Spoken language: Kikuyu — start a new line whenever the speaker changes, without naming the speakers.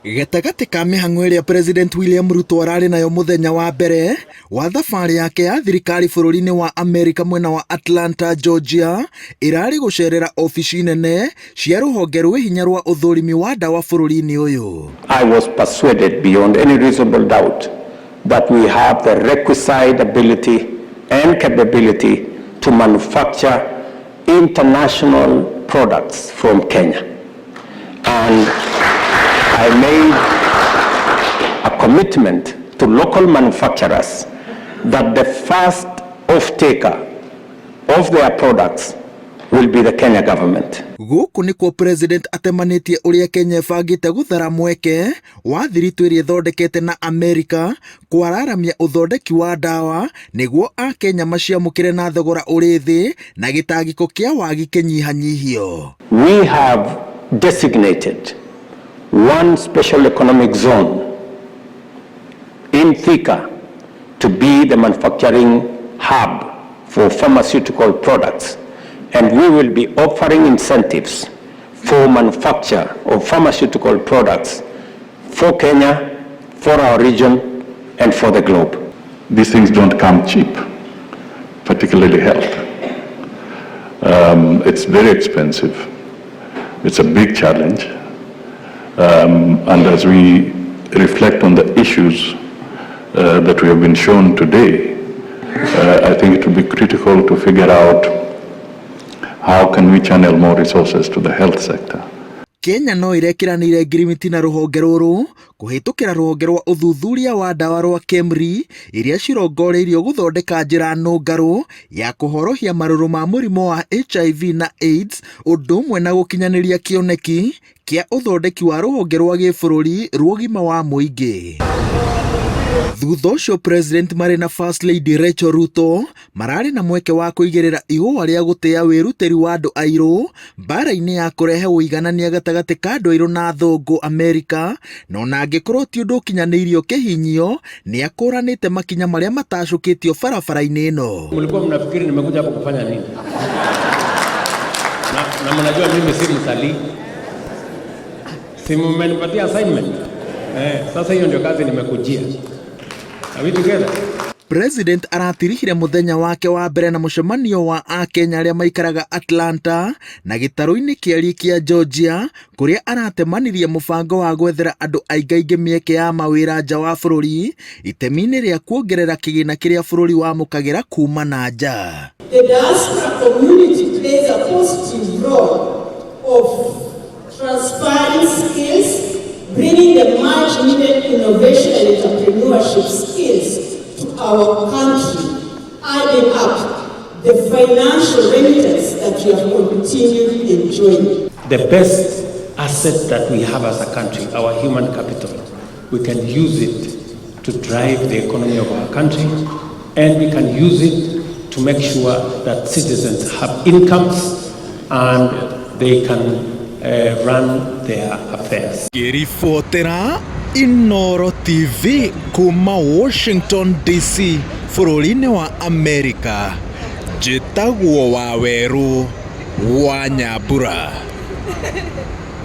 Gatagatĩ ka mĩhang'o ĩrĩa President William Ruto ararĩ nayo mũthenya wa mbere wa thabarĩ yake ya thirikari bũrũri-inĩ wa Amerika mwena wa Atlanta, Georgia, ĩrarĩ gũcerera obici nene cia rũhonge rwĩ hinya rwa ũthũrimi wa ndawa bũrũri-inĩ ũyũ.
I was persuaded beyond any reasonable doubt that we have the requisite ability and capability to manufacture international products from Kenya. And I made a commitment to local manufacturers that the first off-taker of their products will be the Kenya government.
Gũkũ nĩkuo President atemanĩtie ũrĩa Kenya ĩbangĩte gũthara mweke wa thiritũ ĩrĩa ĩthondekete na Amerika kwararamia ũthondeki wa ndawa nĩguo Akenya maciamũkĩre na thogora ũrĩ thĩ na gĩtangĩko kĩa wagi kĩnyihanyihio.
We have designated one special economic zone in Thika to be the manufacturing hub for pharmaceutical products, and we will be offering incentives for manufacture of pharmaceutical products for Kenya, for our region, and for the globe.
These things don't come cheap, particularly health. It's very expensive. It's a big challenge. And as we reflect on the issues that we have been shown today, I think it will be critical to figure out how can we channel more resources to the health sector.
Kenya no ĩrekĩranĩire ngirimiti na rũhonge rũrũ kũhĩtũkĩra rũhonge rwa ũthuthuria wa ndawa rwa KEMRI iria cirongoreirio gũthondeka njĩra nũngarũ ya kũhorohia marũrũ ma mũrimũ wa HIV na AIDS, ũndũ ũmwe na gũkinyanĩria kĩoneki kĩa ũthondeki wa rũhonge rwa gĩbũrũri rwa ũgima wa mũingĩ. Thutha ũcio, President marĩ na First Lady Rachel Ruto mararĩ na mweke wa kũigĩrĩra ihũa rĩa gũtĩa wĩrutĩri wa andũ airũ mbara-inĩ ya kũrehe ũiganania gatagatĩ ka andũ airũ na athũngũ Amerika, na ona angĩkorwo ti ũndũ ũkinyanĩirio kĩhinyio, nĩ akũranĩte makinya marĩa matacũkĩtio barabara-inĩ ĩno.
Mlikuwa mnafikiri nimekuja hapo kufanya nini? Na mnajua mimi si mtalii. Si mmenipatia assignment? Eh, sasa hiyo ndio kazi nimekujia. Are we together?
President aratirihire mũthenya wake wa mbere na mũcemanio wa Akenya arĩa maikaraga Atlanta na gĩtarũ-inĩ kĩariĩ kĩa Georgia, kũrĩa aratemanirie mũbango wa gwethera andũ aingaingĩ mĩeke ya mawĩra nja wa bũrũri itemi-inĩ rĩa kuongerera kĩgĩna kĩrĩa bũrũri wamũkagĩra kuma na nja.
The diaspora community plays a positive role of transferring skills, bringing the much needed innovation and entrepreneurship skills to our country, adding up the financial remittance that we have continued enjoying.
The best asset that we have as a country, our human capital, we can use it to drive the economy of our country, and we can use it to make sure that citizens have incomes and they can run their affairs.
Ngĩribotera Inoro TV kuma Washington DC bũrũri-inĩ wa Amerika, njĩtagwo Wawerũ wa Nyambura.